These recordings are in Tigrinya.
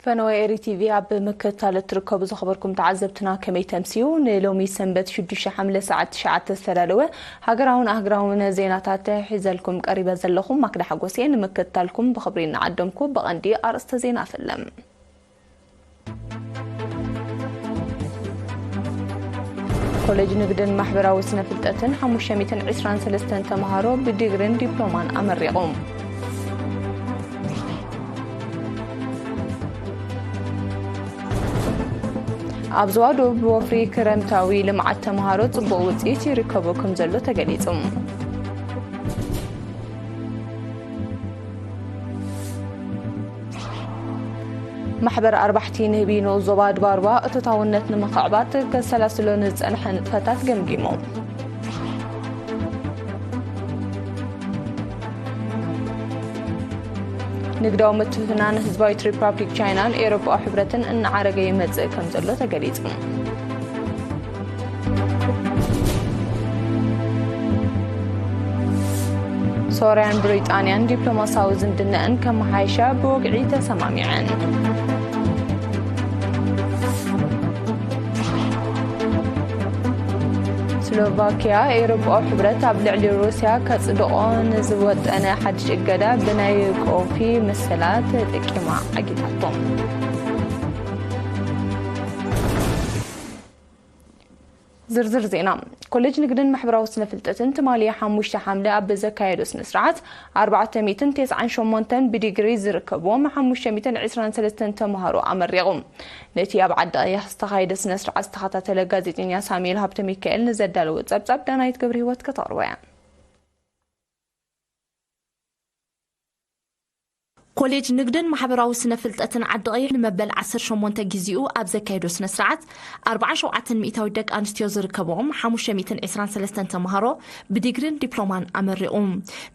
ፈነወ ኤሪ ቲቪ ኣብ ምክትታል እትርከቡ ዝኸበርኩም ተዓዘብትና ከመይ ተምስዩ? ንሎሚ ሰንበት ሽዱሽተ ሓምለ ሰዓት ትሽዓተ ዝተዳለወ ሃገራውን ኣህግራውን ዜናታት ሒዘልኩም ቀሪበ ዘለኹም ማክዳ ሓጎሴ። ንምክትታልኩም ብኽብሪ እናዓደምኩ ብቐንዲ ኣርእስተ ዜና ኣፈለም። ኮሌጅ ንግድን ማሕበራዊ ስነ ፍልጠትን ሓሙሽተ ሚእትን ዕስራን ሰለስተን ተምሃሮ ብዲግሪን ዲፕሎማን ኣመሪቑ። ኣብ ዞባ ደቡብ ወፍሪ ክረምታዊ ልምዓት ተምሃሮ ጽቡቕ ውጽኢት ይርከቦ ከም ዘሎ ተገሊጹ። ማሕበር ኣርባሕቲ ንህቢ ንኡስ ዞባ ድባርባ እቶታውነት ንምኽዕባት ከሰላስሎ ንዝጸንሐ ንጥፈታት ገምጊሙ። ንግዳዊ ምትፍናን ህዝባዊት ሪፓብሊክ ቻይናን ኤውሮጳዊ ሕብረትን እናዓረገ ይመጽእ ከም ዘሎ ተገሊጹ። ሶርያን ብሪጣንያን ዲፕሎማሲያዊ ዝምድናኣን ከመሓይሻ ብወግዒ ተሰማሚዐን። ስሎቫኪያ፣ ኤውሮጳዊ ሕብረት ኣብ ልዕሊ ሩስያ ከጽድቖ ንዝወጠነ ሓድሽ እገዳ ብናይ ቆፊ መሰላ ተጠቂማ ዓጊታቶ። ዝርዝር ዜና። ኮሌጅ ንግድን ማሕበራዊ ስነ ፍልጠትን ትማሊ ሓሙሽተ ሓምለ ኣብ ዘካየዶ ስነ ስርዓት ኣርባዕተ ሚእትን ተስዓን ሸሞንተን ብዲግሪ ዝርከብዎም ሓሙሽተ ሚእትን ዕስራን ሰለስተን ተምሃሮ ኣመሪቑ። ነቲ ኣብ ዓዲ ቀይሕ ዝተኻየደ ስነ ስርዓት ዝተኸታተለ ጋዜጠኛ ሳሙኤል ሃብተ ሚካኤል ንዘዳለዎ ጸብጻብ ዳናይት ገብረ ህይወት ከተቕርቦ እያ። ኮሌጅ ንግድን ማሕበራዊ ስነ ፍልጠትን ዓዲ ቀይሕ ንመበል ዓሰርተ ሸሞንተ ግዜኡ ኣብ ዘካየዶ ስነ ስርዓት ኣርባዓን ሸውዓተን ሚእታዊት ደቂ ኣንስትዮ ዝርከብኦም ሓሙሽተ ሚእትን ዕስራን ሰለስተን ተምሃሮ ብዲግሪን ዲፕሎማን ኣመሪቑ።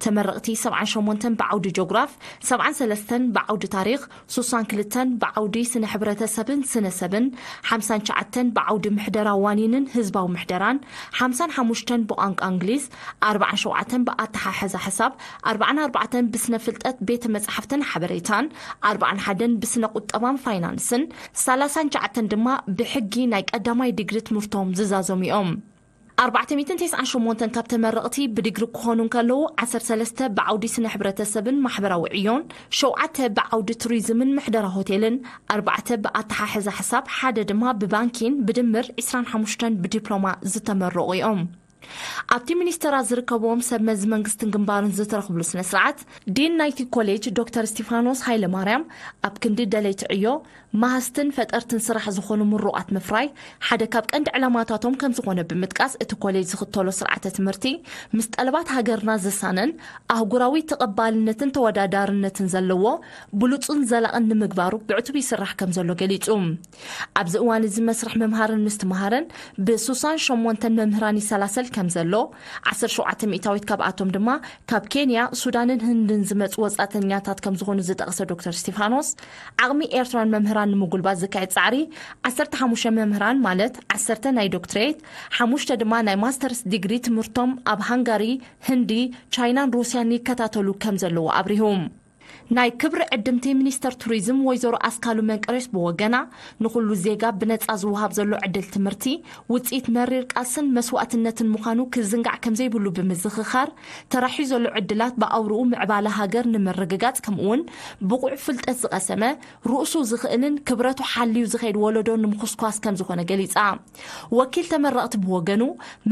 ተመረቕቲ ሰብዓን ሸሞንተን ብዓውዲ ጆግራፍ፣ ሰብዓን ሰለስተን ብዓውዲ ታሪኽ፣ ስሳን ክልተን ብዓውዲ ስነ ሕብረተሰብን ስነ ሰብን፣ ሓምሳን ትሽዓተን ብዓውዲ ምሕደራ ዋኒንን ህዝባዊ ምሕደራን፣ ሓምሳን ሓሙሽተን ብቋንቋ እንግሊዝ፣ ኣርባዓን ሸውዓተን ብኣተሓሕዛ ሕሳብ፣ ኣርባዓን ኣርባዕተን ብስነ ፍልጠት ቤተ መጻሕፍትን ሓበሬታን፣ ኣርባዓን ሓደን ብስነ ቁጠባን ፋይናንስን፣ ሰላሳን ትሽዓተን ድማ ብሕጊ ናይ ቀዳማይ ዲግሪ ትምህርቶም ዝዛዘሙ እዮም። ኣርባዕተ ሚእትን ተስዓን ሸሞንተን ካብ ተመረቕቲ ብዲግሪ ክኾኑ እንከለዉ፣ ዓሰርተ ሰለስተ ብዓውዲ ስነ ሕብረተሰብን ማሕበራዊ ዕዮን፣ ሸውዓተ ብዓውዲ ቱሪዝምን ምሕደራ ሆቴልን፣ ኣርባዕተ ብኣተሓሕዛ ሕሳብ፣ ሓደ ድማ ብባንኪን ብድምር ዕስራን ሓሙሽተን ብዲፕሎማ ዝተመረቑ እዮም። ኣብቲ ሚኒስተራት ዝርከብዎም ሰብ መዚ መንግስትን ግንባርን ዝተረኽብሉ ስነ ስርዓት፣ ዲን ናይቲ ኮሌጅ ዶክተር እስቲፋኖስ ሃይለ ማርያም፣ ኣብ ክንዲ ደለይቲ ዕዮ፣ መሃዝትን ፈጠርትን ስራሕ ዝኾኑ ምሩቓት ምፍራይ ሓደ ካብ ቀንዲ ዕላማታቶም ከም ዝኾነ ብምጥቃስ፣ እቲ ኮሌጅ ዝኽተሎ ስርዓተ ትምህርቲ ምስ ጠለባት ሃገርና ዝሳነን ኣህጉራዊ ተቐባልነትን ተወዳዳርነትን ዘለዎ ብሉጽን ዘላቕን ንምግባሩ ብዕቱብ ይስራሕ ከም ዘሎ ገሊጹ። ኣብዚ እዋን እዚ መስርሕ ምምሃርን ምስትምሃርን ብስሳን ሸሞንተን መምህራን ይሰላሰል ከም ዘሎ፣ ዓሰርተ ሸውዓተ ሚእታዊት ካብኣቶም ድማ ካብ ኬንያ፣ ሱዳንን ህንድን ዝመጹ ወጻእተኛታት ከም ዝኾኑ ዝጠቕሰ ዶክተር እስቲፋኖስ፣ ዓቕሚ ኤርትራን መምህራን ንምጉልባት ዝካየድ ጻዕሪ፣ ዓሰርተ ሓሙሽተ መምህራን ማለት ዓሰርተ ናይ ዶክትሬት፣ ሓሙሽተ ድማ ናይ ማስተርስ ዲግሪ ትምህርቶም ኣብ ሃንጋሪ፣ ህንዲ፣ ቻይናን ሩስያን ይከታተሉ ከም ዘለዉ ኣብሪሁ። ናይ ክብሪ ዕድምቲ ሚኒስተር ቱሪዝም ወይዘሮ ኣስካሉ መንቀሬስ ብወገና፣ ንኹሉ ዜጋ ብነጻ ዝወሃብ ዘሎ ዕድል ትምህርቲ፣ ውጽኢት መሪር ቃልስን መስዋእትነትን ምዃኑ ክዝንጋዕ ከም ዘይብሉ ብምዝኽኻር፣ ተራሕዩ ዘሎ ዕድላት ብኣውርኡ ምዕባለ ሃገር ንምርግጋጽ፣ ከምኡውን ብቑዕ ፍልጠት ዝቐሰመ፣ ርእሱ ዝኽእልን ክብረቱ ሓልዩ ዝኸይድ ወለዶ ንምኹስኳስ ከም ዝኾነ ገሊጻ። ወኪል ተመረቕቲ ብወገኑ፣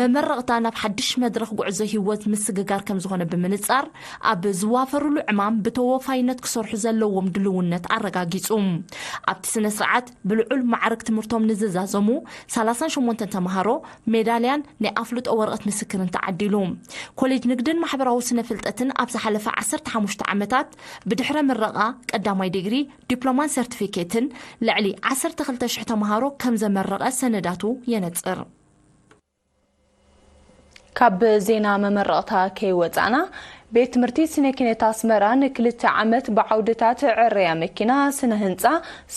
መመረቕታ ናብ ሓድሽ መድረኽ ጉዕዞ ህይወት ምስግጋር ከም ዝኾነ ብምንጻር፣ ኣብ ዝዋፈሩሉ ዕማም ብተወፋይነት ክሰርሑ ዘለዎም ድልውነት ኣረጋጊጹ። ኣብቲ ስነ ስርዓት ብልዑል ማዕርግ ትምህርቶም ንዝዛዘሙ ሰላሳን ሸሞንተን ተምሃሮ ሜዳልያን ናይ ኣፍልጦ ወረቐት ምስክርን ተዓዲሉ። ኮሌጅ ንግድን ማሕበራዊ ስነ ፍልጠትን ኣብ ዝሓለፈ ዓሰርተ ሓሙሽተ ዓመታት ብድሕረ ምረቓ ቀዳማይ ዲግሪ፣ ዲፕሎማን ሰርቲፊኬትን ልዕሊ ዓሰርተ ክልተ ሽሕ ተምሃሮ ከም ዘመረቐ ሰነዳቱ የነጽር። ካብ ዜና መመረቕታ ከይወጻእና፣ ቤት ትምህርቲ ስነ ኪነት ኣስመራ ንክልተ ዓመት ብዓውድታት ዕረያ መኪና፣ ስነ ህንጻ፣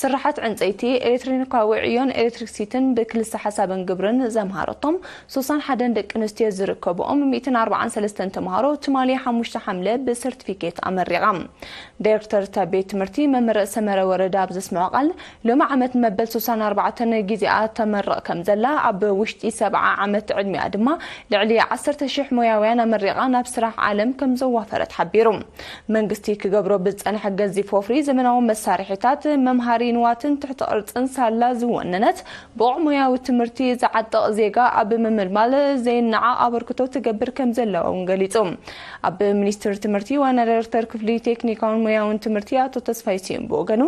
ስራሓት ዕንጸይቲ፣ ኤሌክትሮኒካዊ ዕዮን ኤሌክትሪክሲቲን ብክልሰ ሓሳብን ግብርን ዘምሃረቶም ሱሳን ሓደን ደቂ ኣንስትዮ ዝርከብኦም ሚእትን ኣርባዓን ሰለስተን ተምሃሮ ትማሊ ሓሙሽተ ሓምለ ብሰርቲፊኬት ኣመሪቓ። ዳይሬክተር እታ ቤት ትምህርቲ መምህር ሰመረ ወረደ ኣብ ዘስምዖ ቃል፣ ሎሚ ዓመት መበል ሱሳን ኣርባዕተን ግዜኣ ተመርቕ ከም ዘላ፣ ኣብ ውሽጢ ሰብዓ ዓመት ዕድሚኣ ድማ ልዕሊ ዓሰርተ ሽሕ ሞያውያን ኣመሪቓ ናብ ስራሕ ዓለም ከም ዘዋፈረት ሓቢሩ። መንግስቲ ክገብሮ ብዝጸንሐ ገዚፍ ወፍሪ ዘመናዊ መሳርሒታት፣ መምሃሪ ንዋትን ትሕቲ ቅርጽን ሳላ ዝወነነት ብቑዕ ሞያዊ ትምህርቲ ዝዓጥቕ ዜጋ ኣብ ምምልማል ዘይነዓቕ ኣበርክቶ ትገብር ከም ዘላ እውን ገሊጹ። ኣብ ሚኒስቴር ትምህርቲ ዋና ዳይሬክተር ክፍሊ ቴክኒካውን ሞያውን ትምህርቲ ኣቶ ተስፋይ ስዩም ብወገኑ፣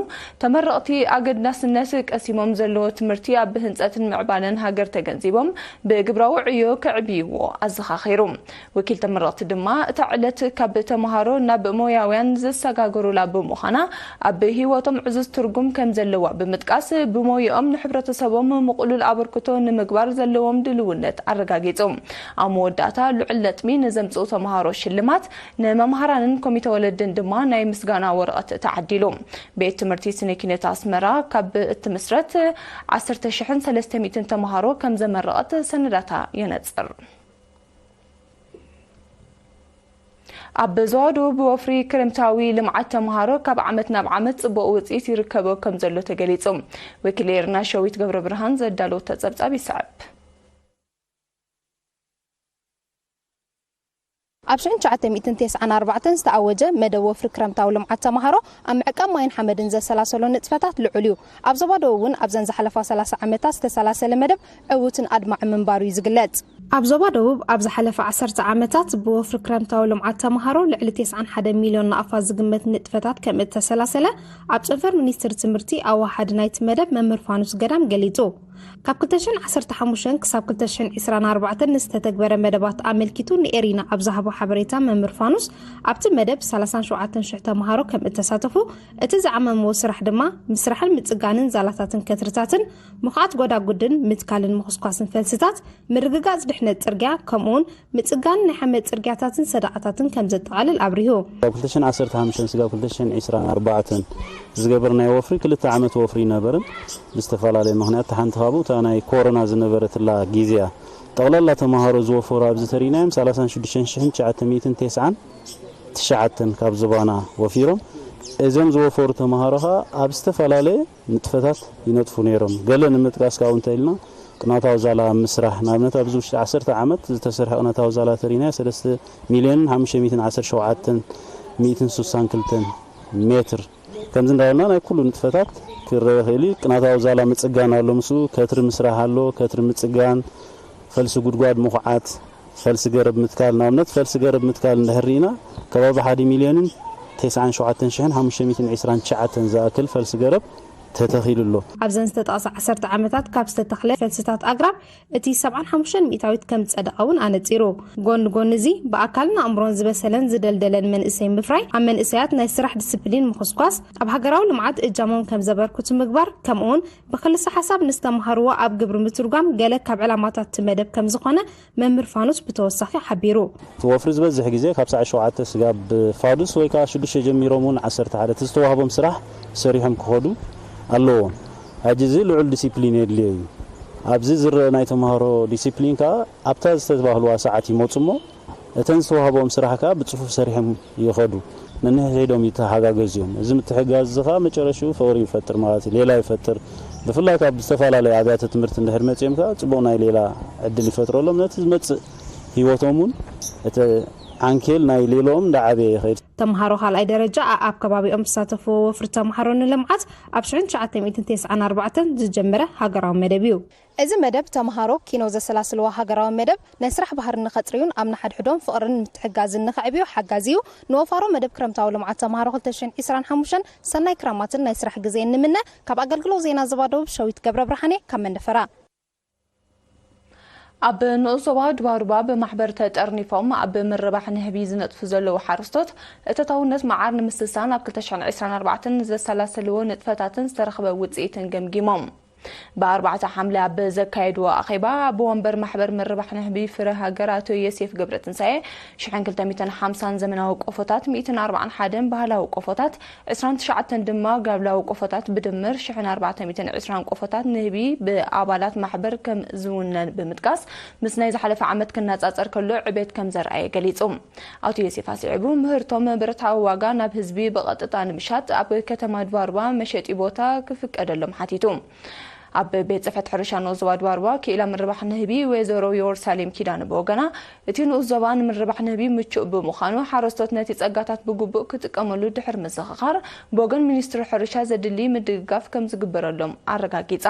ተመረቕቲ ኣገዳስነት ቀሲሞም ዘለዎ ትምህርቲ ኣብ ህንጸትን ምዕባለን ሃገር ተገንዚቦም ብግብራዊ ዕዮ ከዕብይዎ ኣዘኻኺሩ። ወኪል ተመረቕቲ ድማ እታ ዕለት ካብ ተምሃሮ ናብ ሞያውያን ዝሰጋገሩላ ብምዃና፣ ኣብ ህይወቶም ዕዙዝ ትርጉም ከም ዘለዋ ብምጥቃስ፣ ብሞያኦም ንሕብረተሰቦም ምቕሉል ኣበርክቶ ንምግባር ዘለዎም ድልውነት ኣረጋጊጹ። ኣብ መወዳእታ ልዑል ነጥቢ ንዘምጽኡ ተምሃሮ ሽልማት፣ ንመምሃራንን ኮሚተ ወለድን ድማ ናይ ምስጋና ወረቐት ተዓዲሉ። ቤት ትምህርቲ ስነ ኪነት ኣስመራ ካብ እትምስረት ዓሰርተ ሽሕን ሰለስተ ሚእትን ተምሃሮ ከም ዘመረቐት ሰነዳታ የነጽር። ኣብ ዞባ ደቡብ ብወፍሪ ክረምታዊ ልምዓት ተምሃሮ ካብ ዓመት ናብ ዓመት ጽቡቕ ውጽኢት ይርከቦ ከም ዘሎ ተገሊጹ። ወኪል ኤርና ሸዊት ገብረ ብርሃን ዘዳለወቶ ጸብጻብ ይስዕብ። ኣብ ሽሕን ትሽዓተ ሚእትን ተስዓን ኣርባዕተን ዝተኣወጀ መደብ ወፍሪ ክረምታዊ ልምዓት ተምሃሮ ኣብ ምዕቃብ ማይን ሓመድን ዘሰላሰሎ ንጥፈታት ልዑል እዩ። ኣብ ዞባ ደቡብ እውን ኣብዘን ዝሓለፋ ሰላሳ ዓመታት ዝተሰላሰለ መደብ ዕዉትን ኣድማዒ ምንባሩ እዩ ዝግለጽ። ኣብ ዞባ ደቡብ ኣብ ዝሓለፈ ዓሰርተ ዓመታት ብወፍሪ ክረምታዊ ልምዓት ተምሃሮ ልዕሊ ተስዓን ሓደን ሚልዮን ናቕፋ ዝግመት ንጥፈታት ከም እተሰላሰለ ኣብ ጨንፈር ሚኒስትሪ ትምህርቲ ኣዋሓዲ ናይቲ መደብ መምህር ፋኑስ ገዳም ገሊጹ። ካብ ክልተ ሽሕን ዓሰርተ ሓሙሽተን ክሳብ ክልተ ሽሕን ዕስራን ኣርባዕተን ንዝተተግበረ መደባት ኣመልኪቱ ንኤሪና ኣብ ዝሃቦ ሓበሬታ መምህር ፋኑስ ኣብቲ መደብ ሰላሳን ሸውዓተን ሽሕ ተምሃሮ ከም እተሳተፉ፣ እቲ ዝዓመምዎ ስራሕ ድማ ምስራሕን ምጽጋንን ዛላታትን ከትርታትን ምኹዓት ጎዳጉድን ምትካልን ምኹስኳስን ፈልስታት፣ ምርግጋጽ ድሕነት ጽርግያ፣ ከምኡውን ምጽጋን ናይ ሓመድ ጽርግያታትን ሰደቓታትን ከም ዘጠቓልል ኣብሪሁ። ካብ ክልተ ሽሕን ዓሰርተ ሓሙሽተን ስጋብ ክልተ ሽሕን ዕስራን ኣርባዕተን ዝገበርናዮ ወፍሪ ክልተ ዓመት ወፍሪ ይነበርን ብዝተፈላለየ ምኽንያት፣ እቲ ሓንቲ ካብኡ እታ ናይ ኮሮና ዝነበረትላ ግዜ እያ። ጠቕላላ ተምሃሮ ዝወፈሩ ኣብዚ ተሪናዮም ሰላሳን ሽዱሽተን ሽሕን ትሽዓተ ሚእትን ተስዓን ትሽዓተን ካብ ዝባና ወፊሮም። እዞም ዝወፈሩ ተምሃሮ ኸኣ ኣብ ዝተፈላለየ ንጥፈታት ይነጥፉ ነይሮም። ገለ ንምጥቃስ ካብኡ እንተኢልና፣ ቅናታዊ ዛላ ኣብ ምስራሕ፣ ንኣብነት ኣብዚ ውሽጢ ዓሰርተ ዓመት ዝተሰርሐ ቅናታዊ ዛላ ተሪና ሰለስተ ሚልዮንን ሓሙሽተ ሚእትን ዓሰርተ ሸውዓተን ሚእትን ስሳን ክልተን ሜትር። ከምዚ እንዳበልና ናይ ኩሉ ንጥፈታት ክረአ ይኽእል እዩ። ቅናታዊ ዛላ ምጽጋን ኣሎ፣ ምስኡ ከትሪ ምስራሕ ኣሎ፣ ከትሪ ምጽጋን፣ ፈልሲ ጉድጓድ ምኹዓት፣ ፈልሲ ገረብ ምትካል። ንኣብነት ፈልሲ ገረብ ምትካል እንድሕር ርኢና፣ ከባቢ ሓደ ሚልዮንን ተስዓን ሸውዓተን ሽሕን ሓሙሽተ ሚእትን ዕስራን ትሽዓተን ዝኣክል ፈልሲ ገረብ ተተኺሉ ኣሎ። ኣብዘን ዝተጠቕሳ ዓሰርተ ዓመታት ካብ ዝተተኽለ ፈልስታት ኣግራብ እቲ ሰብዓን ሓሙሽተን ሚእታዊት ከም ዝጸደቐ እውን ኣነጺሩ። ጎኒ ጎኒ እዚ ብኣካልን ኣእምሮን ዝበሰለን ዝደልደለን መንእሰይ ምፍራይ፣ ኣብ መንእሰያት ናይ ስራሕ ዲስፕሊን ምኹስኳስ፣ ኣብ ሃገራዊ ልምዓት እጃሞም ከም ዘበርክቱ ምግባር፣ ከምኡውን ብክልሰ ሓሳብ ንዝተምሃርዎ ኣብ ግብሪ ምትርጓም ገለ ካብ ዕላማታት እቲ መደብ ከም ዝኾነ መምህር ፋኑስ ብተወሳኺ ሓቢሩ። እቲ ወፍሪ ዝበዝሕ ግዜ ካብ ሰዓት ሸውዓተ ስጋብ ፋዱስ ወይ ከዓ ሽዱሽተ ጀሚሮም እውን ዓሰርተ ሓደ እቲ ዝተዋህቦም ስራሕ ሰሪሖም ክኸዱ ኣለዎም። ሕጂ እዚ ልዑል ዲሲፕሊን የድልዮ እዩ። ኣብዚ ዝረአ ናይ ተምሃሮ ዲሲፕሊን ከዓ ኣብታ ዝተባህልዋ ሰዓት ይመፁ እሞ እተን ዝተዋህቦም ስራሕ ከዓ ብፅፉፍ ሰሪሖም ይኸዱ። ነንሕድሕዶም ይተሓጋገዙ እዮም። እዚ ምትሕጋዝ እዚ ከዓ መጨረሽኡ ፍቕሪ ይፈጥር ማለት እዩ፣ ሌላ ይፈጥር። ብፍላይ ካብ ዝተፈላለዩ ኣብያተ ትምህርቲ እንድሕር መፂኦም ከዓ ፅቡቕ ናይ ሌላ ዕድል ይፈጥረሎም። ነቲ ዝመፅእ ህይወቶም እውን እቲ ዓንኬል ናይ ሌላኦም እንዳዓበየ ይኸይድ። ተምሃሮ ካልኣይ ደረጃ ኣኣብ ከባቢኦም ዝሳተፍዎ ወፍሪ ተምሃሮ ንልምዓት ኣብ ሽሕን ትሽዓተ ሚእትን ተስዓን ኣርባዕተን ዝጀመረ ሃገራዊ መደብ እዩ። እዚ መደብ ተምሃሮ ኪኖ ዘሰላስልዎ ሃገራዊ መደብ ናይ ስራሕ ባህሪ ንኸጽርዩን ኣብ ንሓድሕዶም ፍቕርን ምትሕጋዝን ንኸዕብዩ ሓጋዚ እዩ። ንወፋሮ መደብ ክረምታዊ ልምዓት ተምሃሮ ክልተ ሽሕን ዕስራን ሓሙሽተን ሰናይ ክራማትን ናይ ስራሕ ግዜን ንምነ። ካብ ኣገልግሎት ዜና ዞባ ደቡብ ሸዊት ገብረ ብርሃኔ ካብ መንደፈራ። ኣብ ንኡስ ዞባ ዱባሩባ ብማሕበር ተጠርኒፎም ኣብ ምርባሕ ንህቢ ዝነጥፉ ዘለዉ ሓረስቶት፣ እተታውነት መዓር ንምስሳን ኣብ ክልተ ሽሕን ዕስራን ኣርባዕተን ዘሰላሰልዎ ንጥፈታትን ዝተረኽበ ውጽኢትን ገምጊሞም። ብኣርባዕተ ሓምለ ኣብ ዘካየድዎ ኣኼባ፣ ኣቦ ወንበር ማሕበር ምርባሕ ንህቢ ፍረ ሃገር ኣቶ ዮሴፍ ገብረትንሳኤ፣ ሽሕን ክልተ ሚእትን ሓምሳን ዘመናዊ ቆፎታት፣ ሚእትን ኣርባዓን ሓደን ባህላዊ ቆፎታት፣ ዕስራን ትሽዓተን ድማ ጋብላዊ ቆፎታት፣ ብድምር ሽሕን ኣርባዕተ ሚእትን ዕስራን ቆፎታት ንህቢ ብኣባላት ማሕበር ከም ዝውነን ብምጥቃስ፣ ምስ ናይ ዝሓለፈ ዓመት ክነጻጸር ከሎ ዕቤት ከም ዘርኣየ ገሊጹ። ኣቶ ዮሴፍ ኣስዒቡ፣ ምህርቶም ብረታዊ ዋጋ ናብ ህዝቢ ብቐጥታ ንምሻጥ ኣብ ከተማ ድባርባ መሸጢ ቦታ ክፍቀደሎም ሓቲቱ። ኣብ ቤት ጽሕፈት ሕርሻ ንኡስ ዞባ ድባርባ ክኢላ ምርባሕ ንህቢ ወይዘሮ ዮርሳሌም ኪዳነ ብወገና፣ እቲ ንኡስ ዞባ ንምርባሕ ንህቢ ምቹእ ብምዃኑ፣ ሓረስቶት ነቲ ጸጋታት ብግቡእ ክጥቀመሉ ድሕሪ ምዝኽኻር፣ ብወገን ሚኒስትሪ ሕርሻ ዘድሊ ምድግጋፍ ከም ዝግበረሎም ኣረጋጊጻ።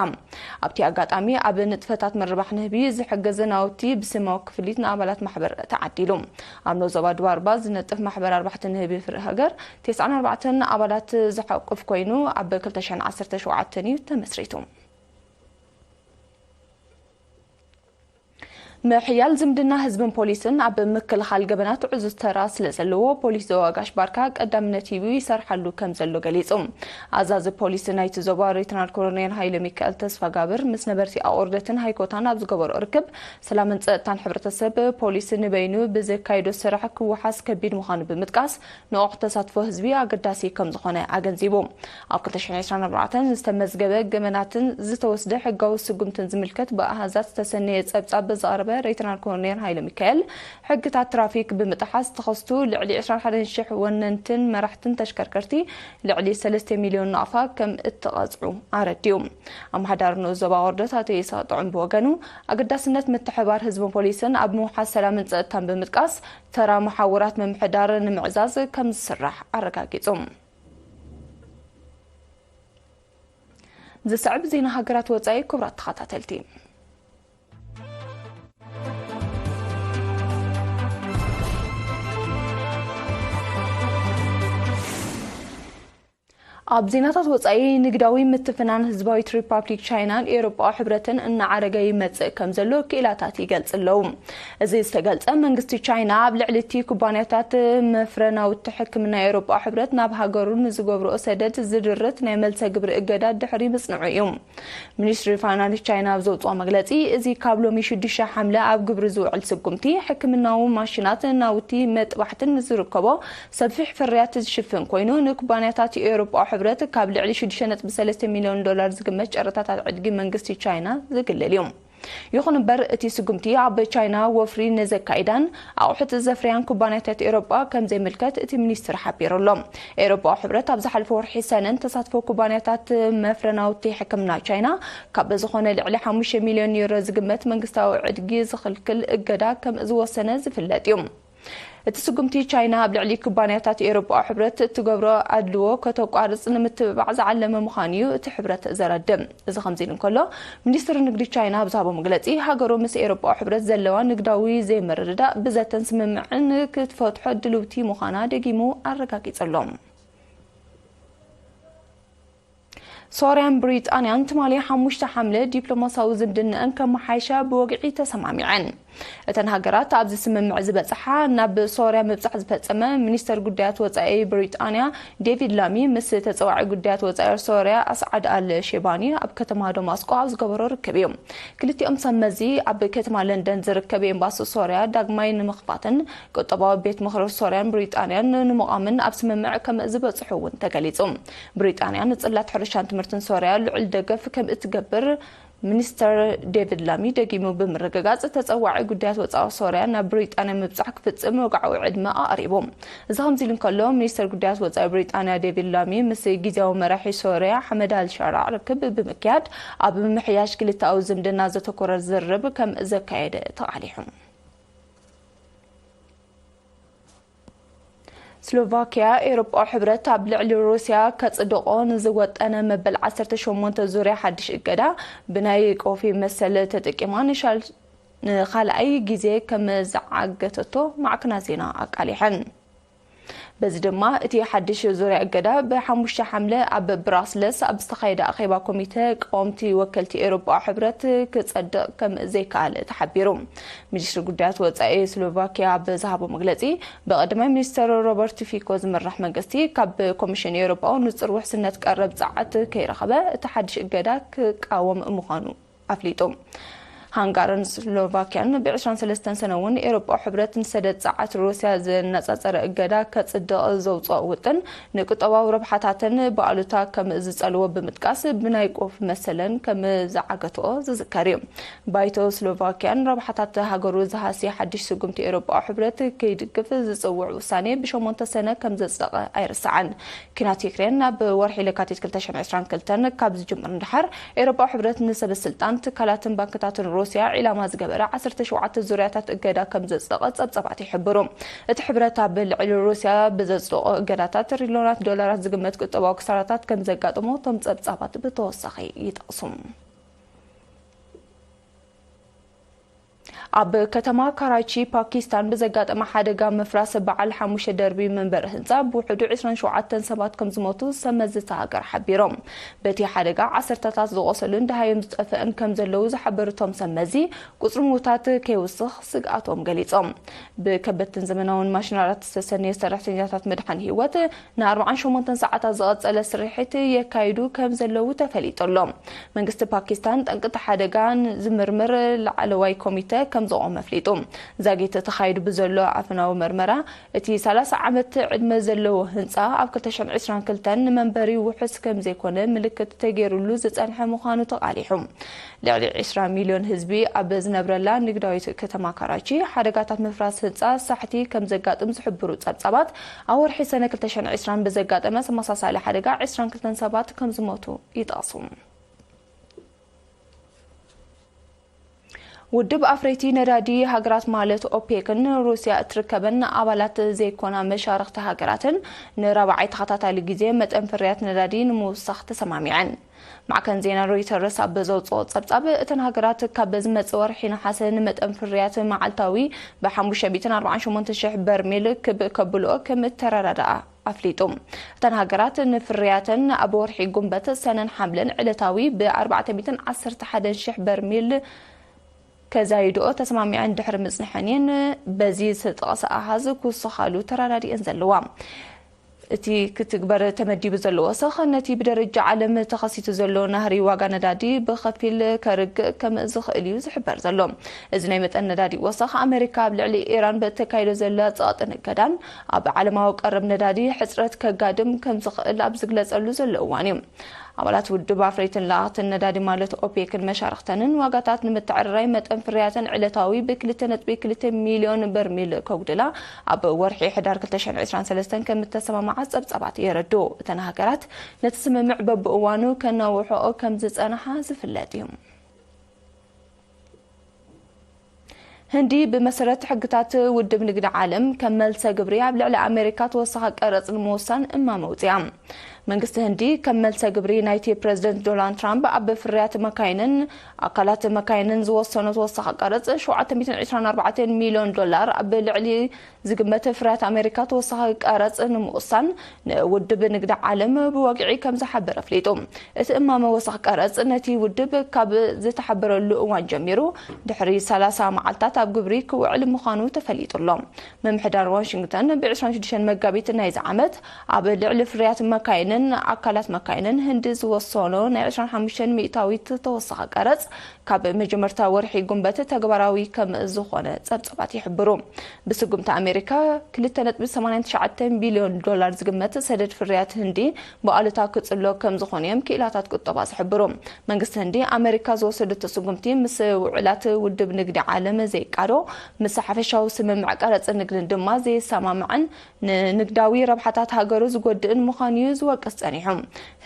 ኣብቲ ኣጋጣሚ፣ ኣብ ንጥፈታት ምርባሕ ንህቢ ዝሕግዝ ናውቲ ብስማዊ ክፍሊት ንኣባላት ማሕበር ተዓዲሉ። ኣብ ንኡስ ዞባ ድባርባ ዝነጥፍ ማሕበር ኣርባሕቲ ንህቢ ፍረ ሃገር፣ ተስዓን ኣርባዕተን ኣባላት ዝሓቁፍ ኮይኑ፣ ኣብ ክልተ ሽሕን ዓሰርተ ሸውዓተን እዩ ተመስሪቱ። ምሕያል ዝምድና ህዝብን ፖሊስን ኣብ ምክልኻል ገበናት ዕዙዝ ተራ ስለ ዘለዎ፣ ፖሊስ ዞባ ጋሽ ባርካ ቀዳምነት ሂቡ ይሰርሓሉ ከም ዘሎ ገሊጹ። ኣዛዚ ፖሊስ ናይቲ ዞባ ሌተናል ኮሎኔል ሃይለ ሚካኤል ተስፋጋብር ምስ ነበርቲ ኣቑርደትን ሃይኮታን ኣብ ዝገበሮ ርክብ፣ ሰላምን ጸጥታን ሕብረተሰብ፣ ፖሊስ ንበይኑ ብዘካይዶ ስራሕ ክወሓስ ከቢድ ምዃኑ ብምጥቃስ፣ ንቑሕ ተሳትፎ ህዝቢ ኣገዳሲ ከም ዝኾነ ኣገንዚቡ። ኣብ ክልተ ሽሕን ዕስራን ኣርባዕተን ዝተመዝገበ ገበናትን ዝተወስደ ሕጋዊ ስጉምትን ዝምልከት ብኣሃዛት ዝተሰነየ ጸብጻብ ብዘቕረበ ሌተናል ኮሎኔል ሃይለ ሚካኤል፣ ሕግታት ትራፊክ ብምጥሓስ ዝተኸስቱ ልዕሊ ዕስራን ሓደን ሽሕ ወነንትን መራሕትን ተሽከርከርቲ ልዕሊ ሰለስተ ሚልዮን ናቕፋ ከም እተቐጽዑ ኣረዲኡ። ኣመሓዳሪ ንኡስ ዞባ ወርደት ኣቶ ይስሐቅ ጥዑም ብወገኑ፣ ኣገዳስነት ምትሕብባር ህዝብን ፖሊስን ኣብ ምውሓስ ሰላምን ጸጥታን ብምጥቃስ፣ ተራ መሓውራት ምምሕዳር ንምዕዛዝ ከም ዝስራሕ ኣረጋጊጹ። ዝስዕብ ዜና ሃገራት ወጻኢ። ክቡራት ተኸታተልቲ፣ ኣብ ዜናታት ወጻኢ፣ ንግዳዊ ምትፍናን ህዝባዊት ሪፓብሊክ ቻይናን ኤውሮጳዊ ሕብረትን እናዓረገ ይመጽእ ከም ዘሎ ክኢላታት ይገልጽ ኣለዉ። እዚ ዝተገልጸ፣ መንግስቲ ቻይና ኣብ ልዕሊ እቲ ኩባንያታት መፍረ ናውቲ ሕክምና ኤውሮጳዊ ሕብረት ናብ ሃገሩ ንዝገብርኦ ሰደድ ዝድርት ናይ መልሰ ግብሪ እገዳ ድሕሪ ምጽንዑ እዩ። ሚኒስትሪ ፋይናንስ ቻይና ኣብ ዘውጽኦ መግለጺ፣ እዚ ካብ ሎሚ ሽዱሽተ ሓምለ ኣብ ግብሪ ዝውዕል ስጉምቲ፣ ሕክምናዊ ማሽናት፣ ናውቲ መጥባሕትን ዝርከቦ ሰፊሕ ፍርያት ዝሽፍን ኮይኑ፣ ንኩባንያታት ኤውሮጳዊ ሕብረት ካብ ልዕሊ ሽዱሽተ ነጥቢ ሰለስተ ሚልዮን ዶላር ዝግመት ጨረታታት ዕድጊ መንግስቲ ቻይና ዝግልል እዩ። ይኹን እምበር፣ እቲ ስጉምቲ ኣብ ቻይና ወፍሪ ንዘካይዳን ኣቑሑት ዘፍርያን ኩባንያታት ኤውሮጳ ከም ዘይምልከት እቲ ሚኒስትር ሓቢሩ ኣሎ። ኤውሮጳዊ ሕብረት ኣብ ዝሓለፈ ወርሒ ሰነ ንተሳትፎ ኩባንያታት መፍረ ናውቲ ሕክምና ቻይና ካብ ዝኾነ ልዕሊ ሓሙሽተ ሚልዮን ዩሮ ዝግመት መንግስታዊ ዕድጊ ዝኽልክል እገዳ ከም ዝወሰነ ዝፍለጥ እዩ። እቲ ስጉምቲ፣ ቻይና ኣብ ልዕሊ ኩባንያታት ኤውሮጳዊ ሕብረት እትገብሮ ኣድልዎ ከተቋርጽ ንምትብባዕ ዝዓለመ ምዃኑ እዩ እቲ ሕብረት ዘረድእ። እዚ ከምዚ ኢሉ እንከሎ፣ ሚኒስትሪ ንግዲ ቻይና ኣብ ዝሃቦ መግለጺ፣ ሃገሩ ምስ ኤውሮጳዊ ሕብረት ዘለዋ ንግዳዊ ዘይምርድዳእ ብዘተን ስምምዕን ክትፈትሖ ድልውቲ ምዃና ደጊሙ ኣረጋጊጹ ኣሎ። ሶርያን ብሪጣንያን ትማሊ ሓሙሽተ ሓምለ ዲፕሎማሲያዊ ዝምድናኣን ከመሓይሻ ብወግዒ ተሰማሚዐን። እተን ሃገራት ኣብዚ ስምምዕ ዝበጽሓ፣ ናብ ሶርያ ምብጻሕ ዝፈጸመ ሚኒስተር ጉዳያት ወጻኢ ብሪጣንያ ዴቪድ ላሚ ምስ ተጸዋዒ ጉዳያት ወጻኢ ሶርያ ኣስዓድ ኣል ሼባኒ ኣብ ከተማ ደማስቆ ኣብ ዝገበሮ ርክብ እዩ። ክልቲኦም ሰብ መዚ ኣብ ከተማ ለንደን ዝርከብ ኤምባሲ ሶርያ ዳግማይ ንምኽፋትን ቁጠባዊ ቤት ምኽሪ ሶርያን ብሪጣንያን ንምቋምን ኣብ ስምምዕ ከም ዝበጽሑ እውን ተገሊጹ። ብሪጣንያ ንጽላት ሕርሻን ትምህርትን ሶርያ ልዑል ደገፍ ከም እትገብር ሚኒስተር ዴቪድ ላሚ ደጊሙ ብምርግጋጽ፣ ተጸዋዒ ጉዳያት ወጻኢ ሶርያ ናብ ብሪጣንያ ምብጻሕ ክፍጽም ወግዓዊ ዕድመ ኣቕሪቡ። እዚ ከምዚ ኢሉ እንከሎ፣ ሚኒስተር ጉዳያት ወጻኢ ብሪጣንያ ዴቪድ ላሚ ምስ ግዝያዊ መራሒ ሶርያ ሓመድ ኣል ሻራዕ ርክብ ብምክያድ፣ ኣብ ምምሕያሽ ክልተኣዊ ዝምድና ዘተኮረ ዝርርብ ከም ዘካየደ ተቓሊሑ። ስሎቫኪያ፣ ኤውሮጳዊ ሕብረት ኣብ ልዕሊ ሩስያ ከጽድቖ ንዝወጠነ መበል ዓሰርተ ሸሞንተ ዙርያ ሓድሽ እገዳ ብናይ ቆፊ መሰል ተጠቂማ ንሻል-፣ ንኻልኣይ ግዜ ከም ዝዓገተቶ ማዕከናት ዜና ኣቃሊሐን። እዚ ድማ እቲ ሓድሽ ዙርያ እገዳ ብ5 ሓምለ ኣብ ብራስለስ ኣብ ዝተኻየደ ኣኼባ ኮሚተ ቀወምቲ ወከልቲ ኤውሮጳዊ ሕብረት ክጸድቕ ከም ዘይከኣለ ተሓቢሩ። ሚኒስትሪ ጉዳያት ወጻኢ ስሎቫኪያ ኣብ ዝሃቦ መግለጺ፣ ብቐዳማይ ሚኒስተር ሮበርት ፊኮ ዝምራሕ መንግስቲ ካብ ኮሚሽን ኤውሮጳ ንጹር ውሕስነት ቀረብ ጸዓት ከይረኸበ፣ እቲ ሓድሽ እገዳ ክቃወም ምዃኑ ኣፍሊጡ። ሃንጋርን ስሎቫኪያን ብ23 ሰነ እውን ኤውሮጳዊ ሕብረት ንሰደድ ጸዓት ሩስያ ዘነጻጸረ እገዳ ከጽድቕ ዘውጽኦ ውጥን ንቁጠባዊ ረብሓታተን ብኣሉታ ከም ዝጸልዎ ብምጥቃስ፣ ብናይ ቆፍ መሰለን ከም ዝዓገትኦ ዝዝከር እዩ። ባይቶ ስሎቫኪያን ረብሓታት ሃገሩ ዝሃሲ ሓድሽ ስጉምቲ ኤውሮጳዊ ሕብረት ከይድግፍ ዝጽውዕ ውሳኔ ብሸሞንተ ሰነ ከም ዘጽደቐ ኣይርሳዕን። ኲናት ዩክሬን ናብ ወርሒ ለካቲት ክልተ ሺሕን ዕስራን ክልተን ካብ ዝጅምር ንደሓር፣ ኤውሮጳዊ ሕብረት ንሰበ ስልጣን ትካላትን ባንክታትን ሩስያ ዒላማ ዝገበረ ዓሰርተ ሸውዓተ ዙርያታት እገዳ ከም ዘጽደቐ ጸብጻባት ይሕብሩ። እቲ ሕብረት ኣብ ልዕሊ ሩስያ ብዘጽደቖ እገዳታት ትሪልዮናት ዶላራት ዝግመት ቁጠባዊ ክሳራታት ከም ዘጋጠሞ እቶም ጸብጻባት ብተወሳኺ ይጠቕሱ። ኣብ ከተማ ካራቺ ፓኪስታን ብዘጋጠመ ሓደጋ ምፍራስ በዓል ሓሙሽተ ደርቢ መንበሪ ህንጻ ብውሕዱ ዕስራን ሸውዓተን ሰባት ከም ዝሞቱ ሰብ መዚ እታ ሃገር ሓቢሮም። በቲ ሓደጋ ዓሰርተታት ዝቖሰሉን ደሃዮም ዝጠፍአን ከም ዘለዉ ዝሓበሩ እቶም ሰብ መዚ፣ ቁጽሪ ምዉታት ከይውስኽ ስግኣቶም ገሊጾም። ብከበድትን ዘመናውን ማሽነሪታት ዝተሰነየ ሰራሕተኛታት መድሓኒ ህይወት ንኣርባዓን ሸሞንተን ሰዓታት ዝቐጸለ ስርሒት የካይዱ ከም ዘለዉ ተፈሊጡ ኣሎ። መንግስቲ ፓኪስታን ጠንቅቲ ሓደጋ ዝምርምር ላዕለዋይ ኮሚተ ከም ዘቖመ ኣፍሊጡ። ዛጊት ተኻይዱ ብዘሎ ኣፈናዊ መርመራ፣ እቲ ሰላሳ ዓመት ዕድመ ዘለዎ ህንጻ ኣብ ክልተ ሽሕን ዕስራን ክልተን ንመንበሪ ውሑስ ከም ዘይኮነ ምልክት ተገይሩሉ ዝጸንሐ ምዃኑ ተቓሊሑ። ልዕሊ ዕስራ ሚልዮን ህዝቢ ኣብ ዝነብረላ ንግዳዊት ከተማ ካራቺ፣ ሓደጋታት ምፍራስ ህንጻ ሳሕቲ ከም ዘጋጥም ዝሕብሩ ጸብጻባት፣ ኣብ ወርሒ ሰነ ክልተ ሽሕን ዕስራን ብዘጋጠመ ተመሳሳሊ ሓደጋ ዕስራን ክልተን ሰባት ከም ዝሞቱ ይጠቕሱ። ውድብ ኣፍረይቲ ነዳዲ ሃገራት ማለት ኦፔክን ሩስያ እትርከበን ኣባላት ዘይኮና መሻርኽቲ ሃገራትን ንራብዓይ ተኸታታሊ ግዜ መጠን ፍርያት ነዳዲ ንምውሳኽ ተሰማሚዐን። ማዕከን ዜና ሮይተርስ ኣብ ዘውጽኦ ጸብጻብ፣ እተን ሃገራት ካብ ዝመጽእ ወርሒ ነሓሰ ንመጠን ፍርያት መዓልታዊ ብ ሓሙሽተ ሚእትን ኣርባዓን ሸሞንተ ሽሕ በርሜል ክብ ከብልኦ ከም እተረዳድኣ ኣፍሊጡ። እተን ሃገራት ንፍርያተን ኣብ ወርሒ ጉንበት፣ ሰነን ሓምለን ዕለታዊ ብ ኣርባዕተ ሚእትን ዓሰርተ ሓደን ሽሕ በርሜል ከዛይድኦ ተስማሚዐን ድሕሪ ምጽንሐን እየን በዚ ዝተጠቕሰ ኣሃዝ ክውስኻሉ ተረዳዲአን ዘለዋ። እቲ ክትግበር ተመዲቡ ዘሎ ወሰኽ፣ ነቲ ብደረጃ ዓለም ተኸሲቱ ዘሎ ናህሪ ዋጋ ነዳዲ ብኸፊል ከርግእ ከም ዝኽእል እዩ ዝሕበር ዘሎ። እዚ ናይ መጠን ነዳዲ ወሰኽ፣ ኣመሪካ ኣብ ልዕሊ ኢራን በተካይዶ ዘላ ጸቕጥን እገዳን፣ ኣብ ዓለማዊ ቀረብ ነዳዲ ሕጽረት ከጋድም ከም ዝኽእል ኣብ ዝግለጸሉ ዘሎ እዋን እዩ። ኣባላት ውድብ ኣፍረይትን ለኣኽትን ነዳዲ ማለት ኦፔክን መሻርኽተንን፣ ዋጋታት ንምትዕርራይ መጠን ፍርያተን ዕለታዊ ብ ክልተ ነጥቢ ክልተ ሚልዮን በርሚል ከጉድላ ኣብ ወርሒ ሕዳር ክልተ ሽሕን ዕስራን ሰለስተን ከም እተሰማምዓ ጸብጻባት የረድኡ። እተን ሃገራት ነቲ ስምምዕ በብእዋኑ ከናውሕኦ ከም ዝጸንሓ ዝፍለጥ እዩ። ህንዲ ብመሰረት ሕግታት ውድብ ንግዲ ዓለም ከም መልሰ ግብሪ ኣብ ልዕሊ ኣሜሪካ ተወሳኺ ቀረጽ ንምውሳን እማመ ኣውጺኣ። መንግስቲ ህንዲ ከም መልሰ ግብሪ ናይቲ ፕረዚደንት ዶናልድ ትራምፕ ኣብ ፍርያት መካይንን ኣካላት መካይንን ዝወሰኖ ተወሳኺ ቀረጽ ሸውዓተ ሚእትን ዕስራን ኣርባዕተን ሚልዮን ዶላር ኣብ ልዕሊ ዝግመት ፍርያት ኣሜሪካ ተወሳኺ ቀረጽ ንምውሳን ንውድብ ንግዲ ዓለም ብወግዒ ከም ዝሓበረ ኣፍሊጡ። እቲ እማመ ወሰኽ ቀረጽ ነቲ ውድብ ካብ ዝተሓበረሉ እዋን ጀሚሩ ድሕሪ ሰላሳ መዓልታት ኣብ ግብሪ ክውዕል ምዃኑ ተፈሊጡ ኣሎ። ምምሕዳር ዋሽንግተን ብ ዕስራን ሽዱሽተን መጋቢት ናይዚ ዓመት ኣብ ልዕሊ ፍርያት መካይንን ኣካላት መካይንን ህንዲ ዝወሰኖ ናይ ዕስራን ሓሙሽተን ሚእታዊት ተወሳኺ ቀረጽ ካብ መጀመርታ ወርሒ ጉንበት ተግባራዊ ከም ዝኾነ ጸብጻባት ይሕብሩ። ብስጉምቲ ኣሜሪካ ክልተ ነጥቢ ሰማንያን ትሽዓተን ቢልዮን ዶላር ዝግመት ሰደድ ፍርያት ህንዲ ብኣሉታ ክጽሎ ከም ዝኾነ እዮም ክኢላታት ቁጠባ ዝሕብሩ። መንግስቲ ህንዲ ኣሜሪካ ዝወሰደቶ ስጉምቲ ምስ ውዕላት ውድብ ንግዲ ዓለም ዘይቃዶ፣ ምስ ሓፈሻዊ ስምምዕ ቀረጽ ንግድን ድማ ዘይሰማማዕን ንንግዳዊ ረብሓታት ሃገሩ ዝጎድእን ምዃኑ እዩ ዝወቅስ ጸኒሑ።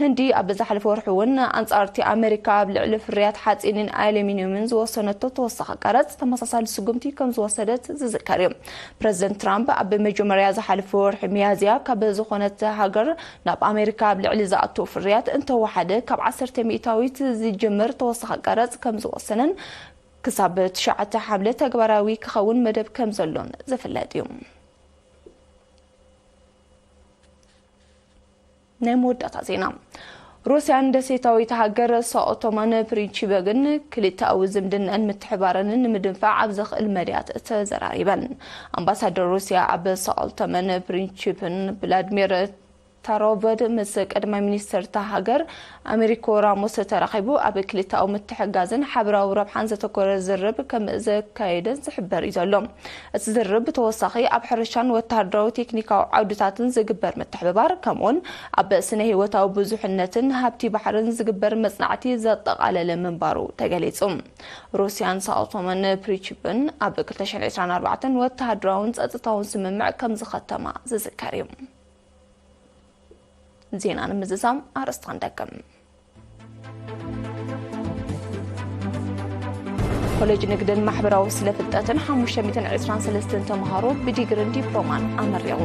ህንዲ ኣብ ዝሓለፈ ወርሒ እውን ኣንጻር እቲ ኣመሪካ ኣብ ልዕሊ ፍርያት ሓጺንን ኣሉሚንየምን ዝወሰነቶ ተወሳኺ ቀረጽ ተመሳሳሊ ስጉምቲ ከም ዝወሰደት ዝዝከር እዩ። ፕረዚደንት ትራምፕ ኣብ መጀመርያ ዝሓለፈ ወርሒ ሚያዝያ ካብ ዝኾነት ሃገር ናብ ኣሜሪካ ኣብ ልዕሊ ዝኣቱ ፍርያት እንተወሓደ ካብ ዓሰርተ ሚእታዊት ዝጅምር ተወሳኺ ቀረጽ ከም ዝወሰነን ክሳብ ትሽዓተ ሓምለ ተግባራዊ ክኸውን መደብ ከም ዘሎን ዝፍለጥ እዩ። ናይ መወዳእታ ዜና። ሩስያን ደሴታዊት ሃገር ሳኦ ቶማን ፕሪንቺበግን ክልተኣዊ ዝምድናን ምትሕባረንን ንምድንፋዕ ኣብ ዘኽእል መድያት ተዘራሪበን። ኣምባሳደር ሩስያ ኣብ ሳኦ ቶማን ፕሪንቺፕን ቭላድሚር ታሮቨድ ምስ ቀዳማይ ሚኒስትር እታ ሃገር ኣሜሪኮ ራሞስ ተራኺቡ ኣብ ክልተኣዊ ምትሕጋዝን ሓበራዊ ረብሓን ዘተኮረ ዝርብ ከም ዘካየደን ዝሕበር እዩ ዘሎ። እቲ ዝርብ ብተወሳኺ ኣብ ሕርሻን ወተሃደራዊ ቴክኒካዊ ዓውድታትን ዝግበር ምትሕብባር፣ ከምኡውን ኣብ ስነ ህይወታዊ ብዙሕነትን ሃብቲ ባሕርን ዝግበር መጽናዕቲ ዘጠቓለለ ምንባሩ ተገሊጹ። ሩስያን ሳኦ ቶማን ፕሪንቺፕን ኣብ ክልተ ሽሕን ዕስራን ኣርባዕተን ወተሃደራውን ጸጥታውን ስምምዕ ከም ዝኸተማ ዝዝከር እዩ። ዜና ንምዝዛም ኣርእስቲ ክንደግም። ኮሌጅ ንግድን ማሕበራዊ ስለ ፍልጠትን ሓሙሽተ ሚእትን ዕስራን ሰለስተን ተምሃሮ ብዲግርን ዲፕሎማን ኣመሪቑ።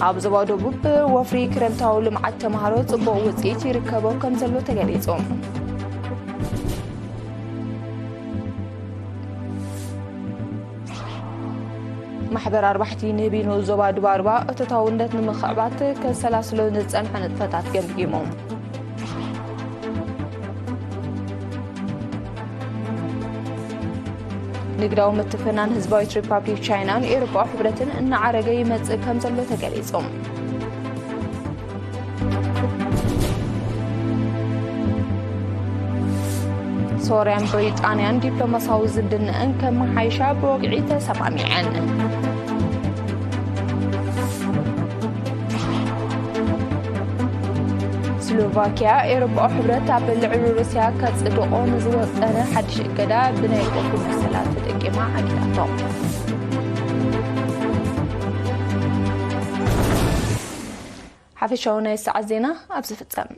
ኣብ ዞባ ደቡብ ወፍሪ ክረምታዊ ልምዓት ተምሃሮ ጽቡቕ ውጽኢት ይርከቦ ከም ዘሎ ተገሊጹ። ማሕበር ኣርባሕቲ ንህቢኖ ዞባ ድባርባ እቶታውነት ንምኽዕባት ከሰላስሎ ዝጸንሐ ንጥፈታት ገምጊሞም። ንግዳዊ ምትፍናን ህዝባዊት ሪፓብሊክ ቻይናን ኤውሮጳዊ ሕብረትን እናዓረገ ይመጽእ ከም ዘሎ ተገሊጹ። ሶርያን ብሪጣንያን ዲፕሎማሳዊ ዝምድናኣን ከመሓይሻ ብወግዒ ተሰማሚዐን። ስሎቫኪያ ኤውሮጳዊ ሕብረት ኣብ ልዕሊ ሩስያ ከጽድቖ ንዝወጠነ ሓድሽ እገዳ ብናይ ቁልፊ መሰላት ተጠቂማ ዓጊታቶ። ሓፈሻዊ ናይ ሰዓት ዜና ኣብዚ ፍጸም።